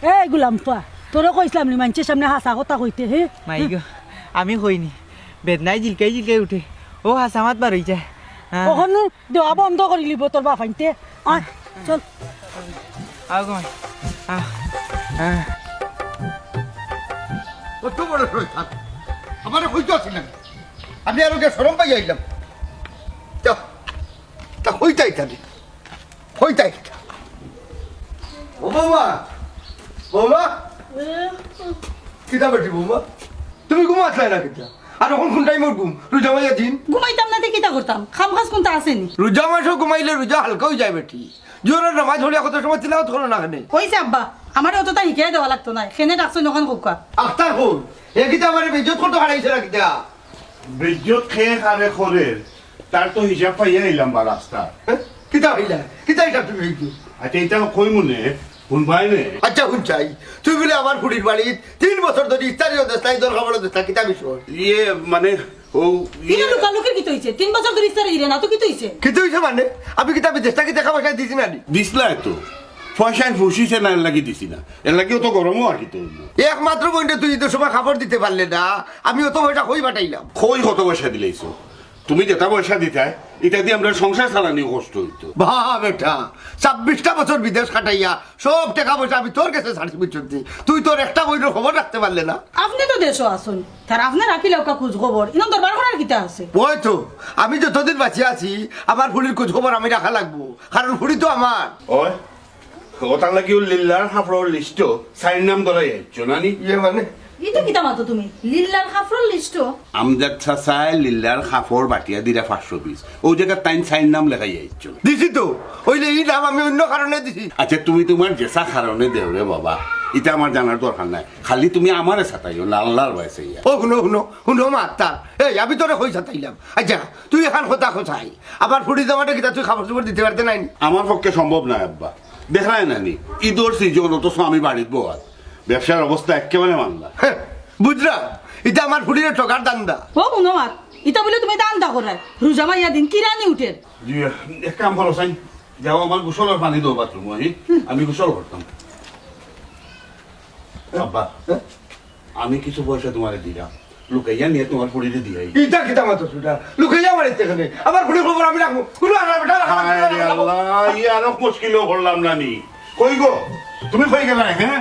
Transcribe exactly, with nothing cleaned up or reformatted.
এই গুলাম ফুয়া, তোরে কইছলাম নি মাইনষর সামনে হাছা কথা কইতে, হে? মাই গো, আমি কইনি, বেদনায় জিলকাই জিলকাই উঠে, ও হাছা মাত বার অই যায়। হ্যাঁ। অখন দেওয়া বন্ধ করিলিবো তোর বাফাইন্তে। আয়, চল। আও গো মাই, আও। হ্যাঁ। কত বড় শয়তান, আমারে কইতে আছিল না, আমি আরো গিয়া শরম পাই আইলাম। যা, তা কইতাই তারে। কইতাই। ও বৌমা, বৌমা, কিতা বেটি বৌমা? তুমি ঘুমাইছলায় না কিতা? আর অখন কুন টাইমর ঘুম? রোজা মাইয়া দিন। ঘুমাইতাম না তে কিতা করতাম? কাম কাজ কুনতা আছে নি? রোজা মাসো ঘুমাইলে রোজা হালকা অই যায় বেটি। জোহরর নামাজ পড়িয়া কত সময় তিলাওয়াত করো না কেনে? অইছে আব্বা, আমারে অততা হিকাইয়া দেওয়া লাগতো নায়। কেনে ডাকছইন অখন কউক্কা। আখতার কই? হে কিতা আমারে বেইজ্জত করতো খাড়াইছে না কিতা? বেইজ্জত কে কারে করের, তার তো হিসাব পাইয়া আইলাম বা রাস্তা। হ্যাঁ? কিতা অইলা? কিতা হিসাব তুমি অইছো? আচ্ছা, ইতা কইমু নে, হুনবায় নে। আচ্ছা, হুনছাই, তুই বুলে আমার ফুড়ির বাড়িত তিন বছর ধরি ইফতারিও দেছ না, ইদর খাবারও দেছ না, কিতা বিষয়? ইয়ে, মানে, ও, ইয়ে, ইনো লুকালুকির কিতা অইছে? তিন বছর ধরি ইফতারি দিরে না তো কিতা অইছে? কিতা অইছে মানে? আমি কিতা বিদেশ থাকি টেকা পয়সা দিছি না নি? দিছলায় তো। পয়সায় ফুষিছে না, এর লাগি দিছি না। এর লাগিও তো গরমও আর কিতা অইলো। একমাত্র বইনরে তুই ইদর সময় খাবার দিতে পারলে না, আমি অত পয়সা কই পাঠাইলাম? কই কত পয়সা দিলাইছো? তুমি যেতা পয়সা দিতায়, ইতা দি আমরার সংসার চালানিও কষ্ট অইতো। বাহ বেটা, ছাব্বিশটা বছর বিদেশ কাটাইয়া সব টেকা পয়সা আমি তোর গেছে ছাড়ছি, বুঝছস নি? তুই তোর একটা বইনর খবর রাখতে পারলে না। আপনে তো দেশো আছইন, তার আপনে রাখিলাউক্কা খুজ খবর, ইনো দরবার করার কিতা আছে? অয় তো, আমি যতদিন বাঁচিয়া আছি, আমার ফুড়ির খুজ খবর আমি রাখা লাগবো, কারণ ফুড়ি তো আমার। অয়, অতার লাগি অউ লিল্লার কাপড়র লিস্টো চাইর নাম ধরাই আইছো না নি? ইয়ে মানে? ইতা কিতা মাতো তুমি? লিল্লার কাপড়র লিস্টো? আমজাদ চাচায় লিল্লার কাপড় বাটিয়া দিরা পাঁচশো পিস। অউ জাগাত তাইন চাইর নাম লেখাই আইছো। দিছি তো। অইলে ই নাম আমি অইন্য কারণে দিছি। আচ্ছা, তুমি তুমার যেছা কারণে দেও রে বাবা, ইতা আমার জানার দরকার নাই। খালি তুমি আমারে সাতাইও না, আল্লার ভয় চাইয়া। ও হুনো, হুনো, হুনো মাতটা। এই, আমি তোরে কই সাতাইলাম? আচ্ছা, তুই এখান কথা কছাই। আমার ফুড়ি জামাইরে কিতা তুই কাপড় চোপড় দিতে পারতে নায় নি? আমার পক্ষে সম্ভব নায় আব্বা। দেখরায় না নি, ইদর সিজন, অথচ আমি বাড়িত বওয়াত। ব্যবসার অবস্থা একেবারে মান্দা। হ্যাঁ, বুঝরাম, ইতা আমার ফুড়িরে ঠগার ধান্দা। ও হুনো মাত, ইতা বুলে তুমি ধান্দা করায়। রোজা মাইয়া দিন কিরানি উঠের। জি, এক কাম করো চাইন, যাও আমার গোসলর পানি দেও বাথরুমো, হি? আমি গোসল করতাম। আব্বা, হ্যাঁ? আমি কিছু পয়সা তুমারে দিরাম, লুকাইয়া নিয়া তুমার ফুড়িরে দিয়াই। ইতা কিতা মাতো সুদা? লুকাইয়া আমার ইতে কেনে? আমার ফুড়ির খবর আমি রাখমু। হুনো, আর বেটা, হায় রে আল্লাহ, ই আরো মুশকিলো পড়লাম না নি। কই গো? তুমি কই গেলায়, হ্যাঁ?